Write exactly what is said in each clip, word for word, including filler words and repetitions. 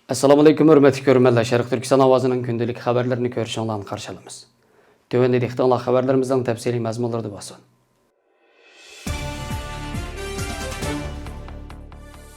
ئەسسالامۇئەلەيكۇم، ھۆرمەتلىك كۆرۈرمەنلەر. شەرقىي تۈركىستان ئاۋازىنىڭ كۈندىلىك خەۋەرلىرىنى كۆرۈشۈڭلارنى قارشى ئالىمىز. تۆۋەندە دىققىتىڭلار خەۋەرلىرىمىزنىڭ تەپسىلىي مەزمۇنلىرىدا بولسۇن.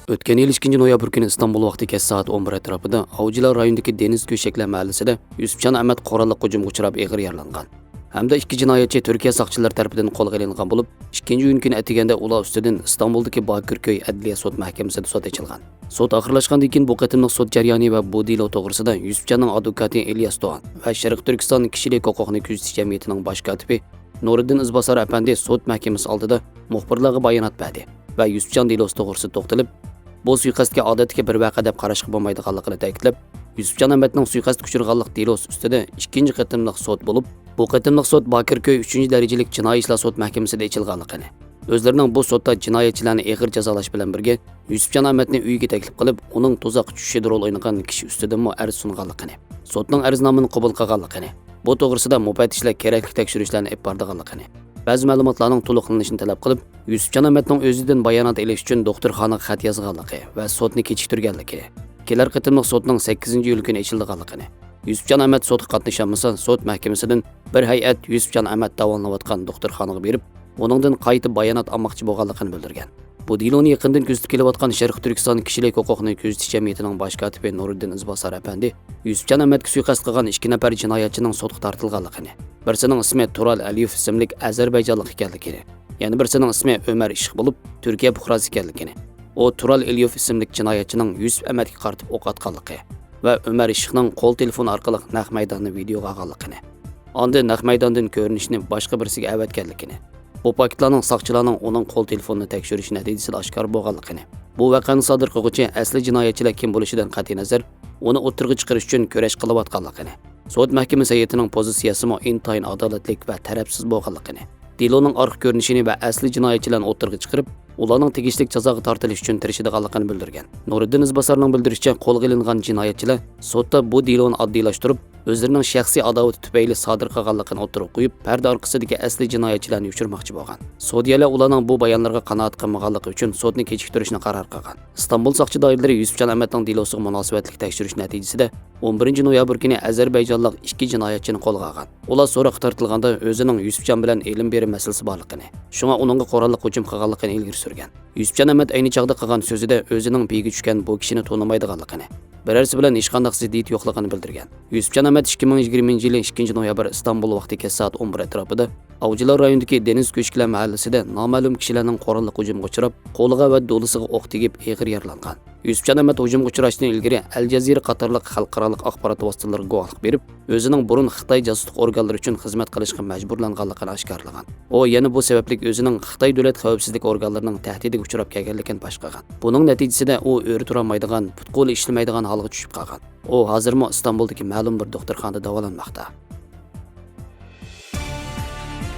ئۆتكەن يىل ئىككىنچى نويابىر كۈنى ئىستانبۇل ۋاقتى كەچ سائەت ئون بىر ئەتراپىدا ئاۋچىلار رايونىدىكى دېنىز كۆشەكلەر مەھەللىسىدە يۈسۈپجان ئەمەت قوراللىق ھۇجۇمغا ئۇچراپ ئېغىر يارىلانغان ھەمدە ئىككى جىنايەتچى تۈركىيە ساقچىلىرى تەرىپىدىن قولغا ئېلىنغان بولۇپ، ئىككىنچى ئىيۇن كۈنى ئەتىگەندە ئۇلار ئۈستىدىن ئىستانبۇلدىكى باكىركۆي ئەدلىيە سوت مەھكىمىسىدە سوت ئېچىلغان. سوت ئاخىرلاشقاندىن كېيىن بۇ قېتىملىق سوت جەريانى ۋە بۇ دېلو توغرىسىدا يۈسۈپجاننىڭ ئادۋوكاتى ئىلياس دوغان ۋە شەرقىي تۈركىستان كىشىلىك ھوقۇقنى كۆزىتىش جەمئىيىتىنىڭ باش كاتىپى نۇرىدىن ئىزباسار ئەپەندى سوت مەھكىمىسى ئالدىدا مۇخبىرلارغا بايانات بەردى ۋە يۈسۈپجان دېلوسى توغرىسىدا توختىلىپ، بۇ سۇيىقەستكە ئادەتتىكى بىر ۋەقە دەپ قاراشقا بولمايدىغانلىقىنى تەكىتلەپ، يۈسۈپجان ئەمەتنىڭ سۇيىقەستكە ئۇچرىغانلىق دېلوسى ئۈستىدە ئىككىنچى قېتىملىق سوت بولۇپ، بۇ قېتىملىق سوت باكىركۆي ئۈچىنچى دەرىجىلىك جىنايى ئىشلار سوت مەھكىمىسىدە ئېچىلغانلىقىنى، ئۆزلىرىنىڭ بۇ سوتتا جىنايەتچىلەرنى ئېغىر جازالاش بىلەن بىرگە، يۈسۈپجان ئەمەتنى ئۆيىگە تەكلىپ قىلىپ، ئۇنىڭ تۇزاققا چۈشۈشىدە رول ئوينىغان كىشى ئۈستىدىنمۇ ئەرز سۇنغانلىقىنى، سوتنىڭ ئەرزنامىنى قوبۇل قىلغانلىقىنى، بۇ توغرىسىدا مۇپەتتىشلەر كېرەكلىك تەكشۈرۈشلەرنى ئېلىپ بارىدىغانلىقىنى، بەزى مەلۇماتلارنىڭ تولۇقلىنىشىنى تەلەپ قىلىپ، يۈسۈپجان ئەمەتنىڭ ئۆزىدىن بايانات ئېلىش ئۈچۈن دوختۇرخانىغا خەت يازغانلىقى ۋە سوتنى كېچىكتۈرگەنلىكى، كېلەر قېتىملىق سوتنىڭ سەككىزىنچى ئىيۇل كۈنى ئېچىلىدىغانلىقىنى، يۈسۈپجان ئەمەت سوتقا قاتنىشالمىسا، سوت مەھكىمىسىدىن بىر ھەيئەت يۈسۈپجان ئەمەت داۋالىنىۋاتقان دوختۇرخانىغا بېرىپ، ئۇنىڭدىن قايتا بايانات ئالماقچى بولغانلىقىنى بىلدۈرگەن. بۇ دېلونى يېقىندىن كۆزىتىپ كېلىۋاتقان شەرقىي تۈركىستان كىشىلىك ھوقۇقنى كۆزىتىش جەمئىيىتىنىڭ باش كاتىپى نۇرىدىن ئىزباسار ئەپەندى يۈسۈپجان ئەمەتكە سۇيىقەست قىلغان ئىككى نەپەر جىنايەتچىنىڭ سوتقا تارتىلغانلىقىنى، بىرسىنىڭ ئىسمى تۇرال ئەلىيېف ئىسىملىك ئەزەربەيجانلىق ئىكەنلىكىنى، يەنە بىرسىنىڭ ئىسمى ئۆمەر ئىشىق بولۇپ، تۈركىيە پۇقراسى ئىكەنلىكىنى، ئۇ تۇرال ئېلىيوف ئىسىملىك جىنايەتچىنىڭ يۈسۈپ ئەمەتكە قارىتىپ ئوق ئاتقانلىقى ۋە ئۆمەر ئىشىقنىڭ قول تېلېفونى ئارقىلىق نەق مەيداننى ۋىدېئوغا ئالغانلىقىنى، ئاندىن نەق مەيداندىن كۆرۈنۈشنى باشقا بىرسىگە ئەۋەتكەنلىكىنى، بۇ پاكىتلارنىڭ ساقچىلارنىڭ ئۇنىڭ قول تېلېفونىنى تەكشۈرۈشى نەتىجىسىدە ئاشكارا بولغانلىقىنى، بۇ ۋەقەنى سادىر قىلغۇچى ئەسلى جىنايەتچىلەر كىم بولۇشىدىن قەتئىينەزەر، ئۇنى ئوتتۇرىغا چىقىرىش ئۈچۈن كۈرەش قىلىۋاتقانلىقىنى، سوت مەھكىمىسى ھەيئىتىنىڭ پوزىتسىيەسىمۇ ئىنتايىن ئادالەتلىك ۋە تەرەپسىز بولغانلىقىنى، دېلونىڭ ئارقا كۆرۈنۈشىنى ۋە ئەسلى جىنايەتچىلەرنى ئوتتۇرىغا چىقىرىپ، ئۇلارنىڭ تېگىشلىك جازاغا تارتىلىش ئۈچۈن تىرىشىدىغانلىقىنى بىلدۈرگەن. نۇرىدىن ئىزباسارنىڭ بىلدۈرۈشىچە، قولغا ئېلىنغان جىنايەتچىلەر سوتتا بۇ دېلونى ئاددىيلاشتۇرۇپ، ئۆزلىرىنىڭ شەخسىي ئاداۋىتى تۈپەيلى سادىر قىلغانلىقىنى ئوتتۇرىغا قويۇپ، پەردە ئارقىسىدىكى ئەسلى جىنايەتچىلەرنى يوشۇرماقچى بولغان. سودىيەلەر ئۇلارنىڭ بۇ بايانلىرىغا قانائەت قىلمىغانلىقى ئۈچۈن سوتنى كېچىكتۈرۈشنى قارار قىلغان. ئىستانبۇل ساقچى دائىرىلىرى يۈسۈپجان ئەمەتنىڭ دېلوسىغا مۇناسىۋەتلىك تەكشۈرۈش نەتىجىسىدە، ئون بىرىنچى نويابىر كۈنى ئەزەربەيجانلىق ئىككى جىنايەتچىنى قولغا ئالغان. ئۇلار سوراققا تارتىلغاندا، ئۆزىنىڭ يۈسۈپجان بىلەن ئېلىم بېرىم مەسىلىسى بارلىقىنى، شۇڭا ئۇنىڭغا قوراللىق ھۇجۇم قىلغانلىقىنى ئىلگىرى سۈرگەن. يۈسۈپجان ئەمەت ئەينى چاغدا قىلغان سۆزىدە ئۆزىنىڭ بىيىگە چۈشكەن بۇ كىشىنى تونۇمايدىغانلىقىنى، بىرەرسى بىلەن ھېچقانداق زىددىيىتى يوقلۇقىنى بىلدۈرگەن. يۈسۈپجان ئەمەت ئىككى مىڭ يىگىرمىنچى يىلى ئىككىنچى نويابىر ئىستانبۇل ۋاقتى كەچ سائەت ئون بىر ئەتراپىدا ئاۋچىلار رايونىدىكى دېنىز كۆشكىلەر مەھەللىسىدە نامەلۇم كىشىلەرنىڭ قوراللىق ھۇجۇمىغا ئۇچراپ، قولىغا ۋە دولىسىغا ئوق تېگىپ ئېغىر يارىلانغان. يۈسۈپجان ئەمەت ھۇجۇمغا ئۇچراشتىن ئىلگىرى ئەل جەزىرە قاتارلىق خەلقئارالىق ئاخبارات ۋاسىتىلىرىغا گۇۋاھلىق بېرىپ، ئۆزىنىڭ بۇرۇن خىتاي جاسۇسلۇق ئورگانلىرى ئۈچۈن خىزمەت قىلىشقا مەجبۇرلانغانلىقىنى ئاشكارىلىغان. ئۇ يەنە بۇ سەۋەبلىك ئۆزىنىڭ خىتاي دۆلەت خەۋپسىزلىك ئورگانلىرىنىڭ تەھدىتىگە ئۇچراپ كەلگەنلىكىنى پاش قىلغان. بۇنىڭ نەتىجىسىدە ئۇ ئۆرە تۇرالمايدىغان، پۇت-قولى ئىشلىمەيدىغان ھالغا چۈشۈپ قالغان. ئۇ ھازىرمۇ ئىستانبۇلدىكى مەلۇم بىر دوختۇرخانىدا داۋالانماقتا.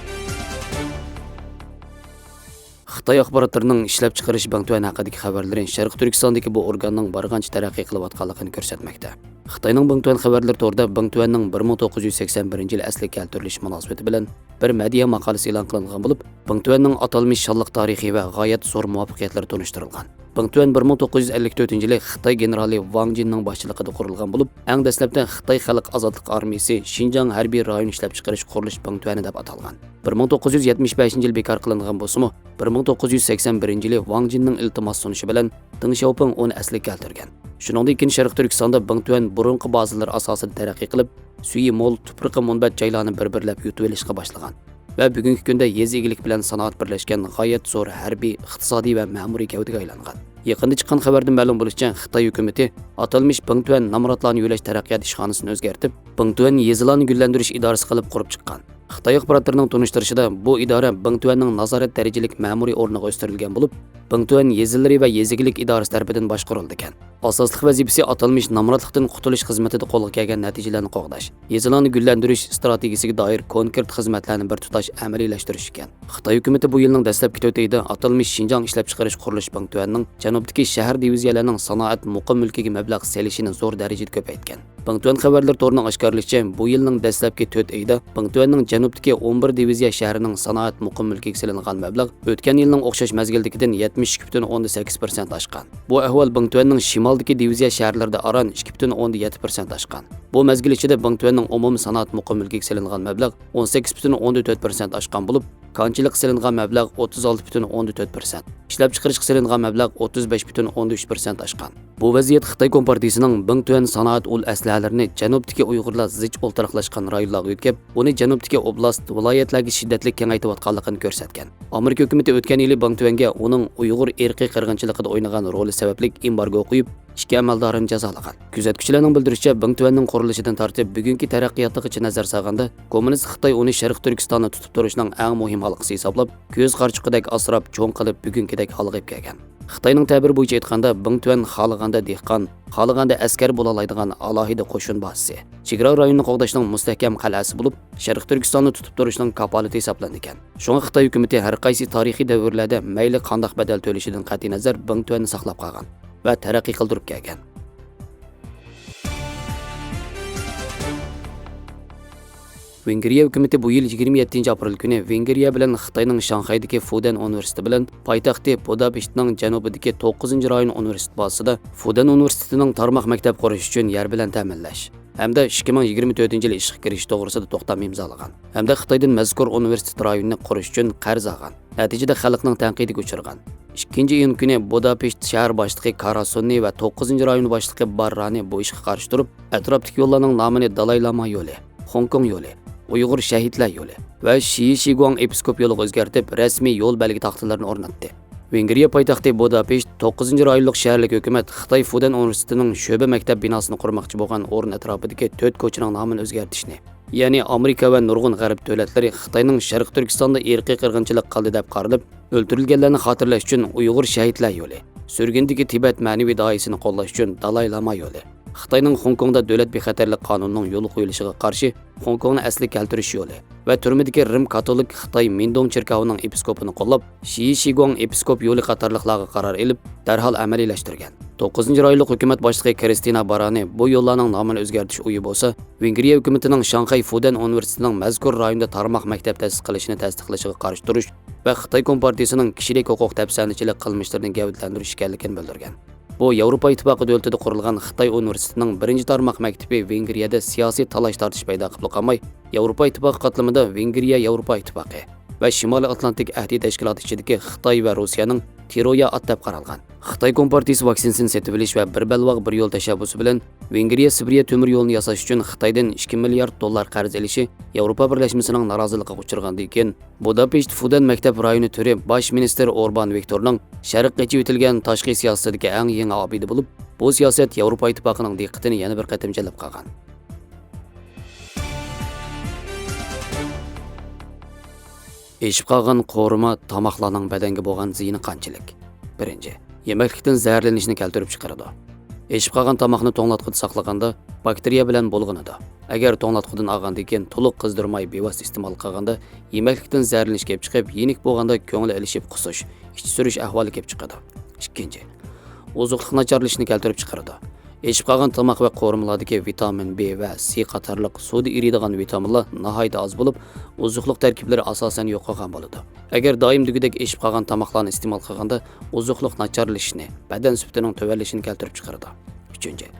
خىتاي ئاخباراتلىرىنىڭ ئىشلەپچىقىرىش بىڭتۈەن ھەققىدىكى خەۋەرلىرى شەرقىي تۈركىستاندىكى بۇ ئورگاننىڭ بارغانچە تەرەققىي قىلىۋاتقانلىقىنى كۆرسەتمەكتە. خىتاينىڭ بىڭتۈەن خەۋەرلىرى تورىدا بىڭتۈەن بىر مىڭ توققۇز يۈز سەكسەن بىرىنچى يىلى ئەسلىگە كەلتۈرۈلۈشى مۇناسىۋىتى بىلەن بىر مەدھىيە ماقالىسى ئېلان قىلىنغان بولۇپ، بىڭتۈەننىڭ ئاتالمىش شانلىق تارىخى ۋە غايەت زور مۇۋەپپەقىيەتلىرى تونۇشتۇرۇلغان. بىڭتۈەن بىر مىڭ توققۇز يۈز ئەللىك تۆتىنچى يىلى خىتاي گېنېرالى ۋاڭ جىننىڭ باشچىلىقىدا قۇرۇلغان بولۇپ، ئەڭ دەسلەپتە خىتاي خەلق ئازادلىق ئارمىيىسى شىنجاڭ ھەربىي رايون ئىشلەپچىقىرىش قۇرۇلۇش بىڭتۈەنى دەپ ئاتالغان. بىر مىڭ توققۇز يۈز يەتمىش بەشىنچى يىلى بىكار قىلىنغان بولسىمۇ، بىر مىڭ توققۇز يۈز سەكسەن بىرىنچى يىلى ۋاڭ جىننىڭ ئىلتىماس سۇنۇشى بىلەن دېڭ شياۋپىڭ ئۇنى ئەسلىگە كەلتۈرگەن. شۇنىڭدىن كېيىن شەرقىي تۈركىستاندا بىڭتۈەن بۇرۇنقى بازىلىرى ئاساسىدا تەرەققىي قىلىپ، سۈيى مول، تۇپرىقى مۇنبەت جايلارنى بىر-بىرلەپ يۇتۇۋېلىشقا باشلىغان ۋە بۈگۈنكى كۈندە يېزا ئىگىلىكى بىلەن سانائەت بىرلەشكەن غايەت زور ھەربىي، ئىقتىسادىي ۋە مەمۇرىي گەۋدىگە ئايلانغان. يېقىندا چىققان خەۋەردىن مەلۇم بولۇشىچە، خىتاي ھۆكۈمىتى ئاتالمىش بىڭتۈەن نامراتلارنى يۆلەش تەرەققىيات ئىشخانىسىنى ئۆزگەرتىپ، بىڭتۈەن يېزىلارنى گۈللەندۈرۈش ئىدارىسى قىلىپ قۇرۇپ چىققان. خىتاي ئاخباراتلىرىنىڭ تونۇشتۇرۇشىدا، بۇ ئىدارە بىڭتۈەننىڭ نازارەت دەرىجىلىك مەمۇرىي ئورنىغا ئۆستۈرۈلگەن بولۇپ، بىڭتۈەن يېزىلىرى ۋە يېزا ئىگىلىك ئىدارىسى تەرىپىدىن باشقۇرۇلىدىكەن. ئاساسلىق ۋەزىپىسى ئاتالمىش نامراتلىقتىن قۇتۇلۇش خىزمىتىدە قولغا كەلگەن نەتىجىلەرنى قوغداش، يېزىلارنى گۈللەندۈرۈش ئىستراتېگىيىسىگە دائىر كونكرېت خىزمەتلەرنى بىر تۇتاش ئەمەلىيلەشتۈرۈش ئىكەن. خىتاي ھۆكۈمىتى بۇ يىلنىڭ دەسلەپكى تۆت ئېيىدا ئاتالمىش شىنجاڭ ئىشلەپچىقىرىش قۇرۇلۇش بىڭتۈەننىڭ جەنۇبتىكى شەھەر دىۋىزىيەلەرنىڭ سانائەت مۇقىم مۈلكىگە مەبلەغ سېلىشىنى زور دەرىجىدە كۆپەيتكەن. بىڭتۈەن خەۋەرلىرى تورىنىڭ ئاشكارىلىشىچە، بۇ يىلنىڭ دەسلەپكى تۆت ئېيىدا بىڭتۈەننىڭ جەنۇبتىكى ئون بىر دىۋىزىيە شەھىرىنىڭ سانائەت مۇقىم مۈلكىگە سېلىنغان مەبلەغ ئۆتكەن يىلنىڭ ئوخشاش مەزگىلدىكىدىن يەتمىش ئىككى پۈتۈن ئوندىن سەككىز پىرسەنت ئاشقان. بۇ ئەھۋال بىڭتۈەننىڭ شىمالدىكى دىۋىزىيە شەھەرلىرىدە ئاران ئىككى پۈتۈن ئوندىن يەتتە پىرسەنت ئاشقان. بۇ مەزگىل ئىچىدە بىڭتۈەننىڭ ئومۇمىي سانائەت مۇقىم مۈلكىگە سېلىنغان مەبلەغ ئون سەككىز پۈتۈن ئوندىن تۆت پىرسەنت ئاشقان بولۇپ، كانچىلىققا سېلىنغان مەبلەغ ئوتتۇز ئالتە پۈتۈن ئوندىن تۆت پىرسەنت، ئىشلەپچىقىرىشقا سېلىنغان مەبلەغ ئوتتۇز بەش پۈتۈن ئوندىن ئۈچ پىرسەنت ئاشقان. بۇ ۋەزىيەت خىتاي كومپارتىيىسىنىڭ بىڭتۈەن سانائەت ئۇل ئەسلىھەلىرىنى جەنۇبتىكى ئۇيغۇرلار زىچ ئولتۇراقلاشقان رايونلارغا يۆتكەپ، ئۇنى جەنۇبتىكى ئوبلاست، ۋىلايەتلەرگە شىددەتلىك كېڭەيتىۋاتقانلىقىنى كۆرسەتكەن. ئامېرىكا ھۆكۈمىتى ئۆتكەن يىلى بىڭتۈەنگە ئۇنىڭ ئۇيغۇر ئىرقىي قىرغىنچىلىقىدا ئوينىغان رولى سەۋەبلىك ئېمبارگو قويۇپ، ئىككى ئەمەلدارىنى جازالىغان. كۆزەتكۈچىلەرنىڭ بىلدۈرۈشىچە، بىڭتۈەننىڭ قۇرۇلۇشىدىن تارتىپ بۈگۈنكى تەرەققىياتىغىچە نەزەر سالغاندا، كوممۇنىست خىتاي ئۇنى شەرقىي تۈركىستاندا تۇتۇپ تۇرۇشنىڭ ئەڭ مۇھىم ھالقىسى ھېسابلاپ، كۆز قارىچۇقىدەك ئاسراپ، چوڭ قىلىپ بۈگۈنكىدەك ھالغا ئېلىپ كەلگەن. خىتاينىڭ تەبىرى بويىچە ئېيتقاندا، بىڭتۈەن خالىغاندا دېھقان، خالىغاندا ئەسكەر بولالايدىغان ئالاھىدە قوشۇن بازىسى، چېگرا رايونىنى قوغداشنىڭ مۇستەھكەم قەلئەسى بولۇپ، شەرقىي تۈركىستاننى تۇتۇپ تۇرۇشنىڭ كاپالىتى ھېسابلىنىدىكەن. شۇڭا خىتاي ھۆكۈمىتى ھەر قايسى تارىخىي دەۋرلەردە مەيلى قانداق بەدەل تۆلىشىدىن قەتئىينەزەر، بىڭتۈەننى ساقلاپ قالغان ۋە تەرەققىي قىلدۇرۇپ كەلگەن. ۋېنگرىيە ھۆكۈمىتى بۇ يىل يىگىرمە يەتتىنچى ئاپرېل كۈنى ۋېنگرىيە بىلەن خىتاينىڭ شاڭخەيدىكى فۇدەن ئۇنىۋېرسىتېتى بىلەن پايتەختى بۇداپېشتنىڭ جەنۇبىدىكى توققۇزىنچى رايون ئۇنىۋېرسىتېت بازىسىدا فۇدەن ئۇنىۋېرسىتېتىنىڭ تارماق مەكتەپ قۇرۇش ئۈچۈن يەر بىلەن تەمىنلەش ھەمدە ئىككى مىڭ يىگىرمە تۆتىنچى يىلى ئىشقا كىرىشىش توغرىسىدا توختام ئىمزالىغان ھەمدە خىتايدىن مەزكۇر ئۇنىۋېرسىتېت رايونىنى قۇرۇش ئۈچۈن قەرز ئالغان. نەتىجىدە خەلقنىڭ تەنقىدىگە ئۇچرىغان. ئىككىنچى ئىيۇن كۈنى بۇداپېشت شەھەر باشلىقى كاراسوننى ۋە توققۇزىنچى رايون باشلىقى باررانى بۇ ئىشقا قارشى تۇرۇپ، ئەتراپتىكى يوللارنىڭ نامىنى دالاي لاما يولى، خوڭكوڭ يولى، ئۇيغۇر شەھىدلەر يولى ۋە شىيى شىگۇاڭ ئېپىسكوپ يولىغا ئۆزگەرتىپ، رەسمىي يول بەلگە تاختىلىرىنى ئورناتتى. ۋېنگرىيە پايتەختى بۇداپېشت توققۇزىنچى رايونلۇق شەھەرلىك ھۆكۈمەت خىتاي فۇدەن ئۇنىۋېرسىتېتىنىڭ شۆبە مەكتەپ بىناسىنى قۇرماقچى بولغان ئورۇن ئەتراپىدىكى تۆت كوچىنىڭ نامىنى ئۆزگەرتىشنى، يەنى ئامېرىكا ۋە نۇرغۇن غەرب دۆلەتلىرى خىتاينىڭ شەرقىي تۈركىستاندا ئىرقىي قىرغىنچىلىق قىلدى دەپ قارىلىپ، ئۆلتۈرۈلگەنلەرنى خاتىرىلەش ئۈچۈن ئۇيغۇر شەھىدلەر يولى، سۈرگۈندىكى تىبەت مەنىۋى داھىيسىنى قوللاش ئۈچۈن دالاي لاما يولى، خىتاينىڭ خوڭكوڭدا دۆلەت بىخەتەرلىك قانۇنىنىڭ يولغا قويۇلۇشىغا قارشى خوڭكوڭنى ئەسلىگە كەلتۈرۈش يولى ۋە تۈرمىدىكى رىم كاتولىك خىتاي مىندوڭ چېركاۋىنىڭ ئېپىسكوپىنى قوللاپ، شىيى شىگۇاڭ ئېپىسكوپ يولى قاتارلىقلارغا قارار ئېلىپ، دەرھال ئەمەلىيلەشتۈرگەن. توققۇزىنچى رايونلۇق ھۆكۈمەت باشلىقى كرىستىنا بارانى بۇ يوللارنىڭ نامىنى ئۆزگەرتىش ئويى بولسا، ۋېنگرىيە ھۆكۈمىتىنىڭ شاڭخەي فۇدەن ئۇنىۋېرسىتېتىنىڭ مەزكۇر رايوندا تارماق مەكتەپ تەسىس قىلىشىنى تەستىقلىشىغا قارشى تۇرۇش ۋە خىتاي كومپارتىيىسىنىڭ كىشىلىك ھوقۇق دەپسەندىچىلىك قىلمىشلىرىنى گەۋدىلەندۈرۈش ئىكەنلىكىنى بىلدۈرگەن. بۇ ياۋروپا ئىتتىپاقى دۆلىتىدە قۇرۇلغان خىتاي ئۇنىۋېرسىتېتىنىڭ بىرىنچى تارماق مەكتىپى ۋېنگرىيەدە سىياسىي تالاش-تارتىش پەيدا قىلىپ قالماي، ياۋروپا ئىتتىپاقى قاتلىمىدا ۋېنگرىيە ياۋروپا ئىتتىپاقى ۋە شىمالىي ئاتلانتىك ئەھدى تەشكىلاتى ئىچىدىكى خىتاي ۋە روسىيەنىڭ تىرويا ئات دەپ قارالغان. خىتاي كومپارتىيىسى ۋاكسىنىسىنى سېتىۋېلىش ۋە بىر بەلباغ، بىر يول تەشەببۇسى بىلەن ۋېنگرىيە سىبىرىيە تۆمۈر يولىنى ياساش ئۈچۈن خىتايدىن ئىككى مىليارد دوللار قەرز ئېلىشى ياۋروپا بىرلەشمىسىنىڭ نارازىلىقىغا ئۇچرىغاندىن كېيىن، بۇداپېشت فۇدەن مەكتەپ رايونى تۈرى باش مىنىستىر ئوربان ۋىكتورنىڭ شەرققە ئېچىۋېتىلگەن تاشقى سىياسىتىدىكى ئەڭ يېڭى ئابىدە بولۇپ، بۇ سىياسەت ياۋروپا ئىتتىپاقىنىڭ دىققىتىنى يەنە بىر قېتىم جەلپ قىلغان. ئېشىپ قالغان قورۇما تاماقلارنىڭ بەدەنگە بولغان زىيىنى قانچىلىك؟ بىرىنچى، يېمەكلىكتىن زەھەرلىنىشنى كەلتۈرۈپ چىقىرىدۇ. ئېشىپ قالغان تاماقنى توڭلاتقۇدا ساقلىغاندا، باكتېرىيە بىلەن بۇلغىنىدۇ. ئەگەر توڭلاتقۇدىن ئالغاندىن كېيىن تولۇق قىزدۇرماي بىۋاسىتە ئىستېمال قىلغاندا، يېمەكلىكتىن زەھەرلىنىش كېلىپ چىقىپ، يېنىك بولغاندا كۆڭلى ئېلىشىپ قۇسۇش، ئىچى سۈرۈش ئەھۋالى كېلىپ چىقىدۇ. ئىككىنچى، ئوزۇقلۇق ناچارلىشىشنى كەلتۈرۈپ چىقىرىدۇ. ئېشىپ قالغان تاماق ۋە قورۇمىلاردىكى ۋىتامىن بې ۋە سې قاتارلىق سۇدا ئېرىيدىغان ۋىتامىنلار ناھايىتى ئاز بولۇپ، ئوزۇقلۇق تەركىبلىرى ئاساسەن يوقالغان بولىدۇ. ئەگەر دائىم دېگۈدەك ئېشىپ قالغان تاماقلارنى ئىستېمال قىلغاندا، ئوزۇقلۇق ناچارلىشىشنى، بەدەن سۈپىتىنىڭ تۆۋەنلىشىشىنى كەلتۈرۈپ چىقىرىدۇ. ئۈچىنچى،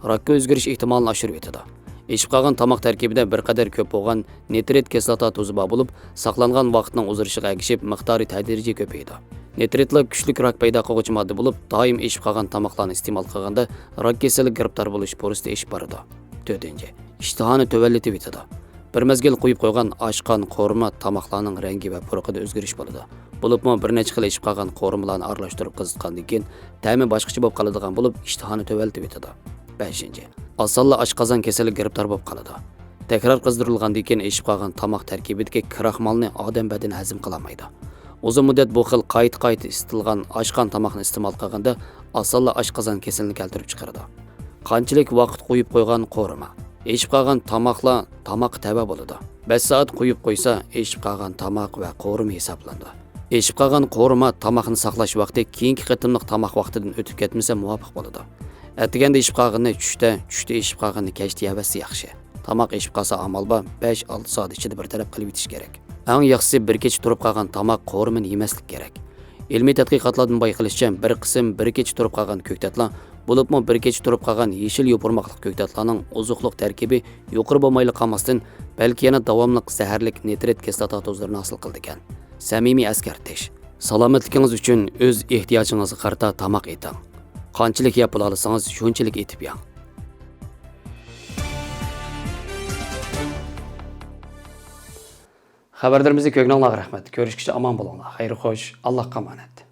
راكقا ئۆزگىرىش ئېھتىمالىنى ئاشۇرۇۋېتىدۇ. ئېشىپ قالغان تاماق تەركىبىدە بىر قەدەر كۆپ بولغان نىترىت كىسلاتا تۇزى بار بولۇپ، ساقلانغان ۋاقىتنىڭ ئۇزىرىشىغا ئەگىشىپ مىقدارى تەدرىجىي كۆپىيىدۇ. نىترىتلار كۈچلۈك راك پەيدا قىلغۇچى ماددا بولۇپ، دائىم ئېشىپ قالغان تاماقلارنى ئىستېمال قىلغاندا راك كېسىلىگە گىرىپتار بولۇش پۇرسىتى ئېشىپ بارىدۇ. تۆتىنچى، ئىشتىھانى تۆۋەنلىتىۋېتىدۇ. بىر مەزگىل قويۇپ قويغان ئاشقان، قورۇما تاماقلارنىڭ رەڭگى ۋە پۇرىقىدا ئۆزگىرىش بولىدۇ. بولۇپمۇ بىر نەچچە خىل ئېشىپ قالغان قورۇمىلارنى ئارىلاشتۇرۇپ قىزىتقاندىن كېيىن، تەمى باشقىچە بولۇپ قالىدىغان بولۇپ، ئىشتىھانى تۆۋەنلىتىۋېتىدۇ. بەشىنچى، ئاسانلا ئاشقازان كېسىلىگە گىرىپتار بولۇپ قالىدۇ. تەكرار قىزدۇرۇلغاندىن كېيىن ئېشىپ قالغان تاماق تەركىبىدىكى كىراخمالنى ئادەم بەدىنى ھەزىم قىلالمايدۇ. ئۇزۇن مۇددەت بۇ خىل قايتا-قايتا ئىسسىتىلغان ئاشقان تاماقنى ئىستېمال قىلغاندا، ئاسانلا ئاشقازان كېسىلىنى كەلتۈرۈپ چىقىرىدۇ. قانچىلىك ۋاقىت قويۇپ قويغان قورۇما؟ ئېشىپ قالغان تاماقلار تاماققا تەۋە بولىدۇ. بەش سائەت قويۇپ قويسا، ئېشىپ قالغان تاماق ۋە قورۇما ھېسابلىنىدۇ. ئېشىپ قالغان قورۇما تاماقنى ساقلاش ۋاقتى كېيىنكى قېتىملىق تاماق ۋاقتىدىن ئۆتۈپ كەتمىسە مۇۋاپىق بولىدۇ. ئەتىگەندە ئېشىپ قالغىنىنى چۈشتە، چۈشتە ئېشىپ قالغىنىنى كەچتە يەۋەتسە ياخشى. تاماق ئېشىپ قالسا ئامال بار، بەش ئالتە سائەت ئىچىدە بىر تەرەپ قىلىۋېتىش كېرەك. ئەڭ ياخشىسى بىر كېچە تۇرۇپ قالغان تاماق قورۇمىنى يېمەسلىك كېرەك. ئىلمىي تەتقىقاتلاردىن بايقىلىشىچە، بىر قىسىم بىر كېچە تۇرۇپ قالغان كۆكتاتلار، بولۇپمۇ بىر كېچە تۇرۇپ قالغان يېشىل يوپۇرماقلىق كۆكتاتلارنىڭ ئوزۇقلۇق تەركىبى يۇقىرى بولمايلا قالماستىن، بەلكى يەنە داۋاملىق زەھەرلىك نىترىت كىسلاتا تۇزلىرىنى ھاسىل قىلىدىكەن. سەمىمىي ئەسكەرتىش. سالامەتلىكىڭىز ئۈچۈن ئۆز ئېھتىياجىڭىزغا قارىتا تاماق ئېتىڭ. قانچىلىك يەپ بولالىسىڭىز، شۇنچىلىك ئېتىپ يەڭ. خەۋەرلىرىمىزنى كۆرگىنىڭلارغا رەھمەت. كۆرۈشكىچە ئامان بولۇڭلار. خەير خوش، ئاللاھقا ئامانەت.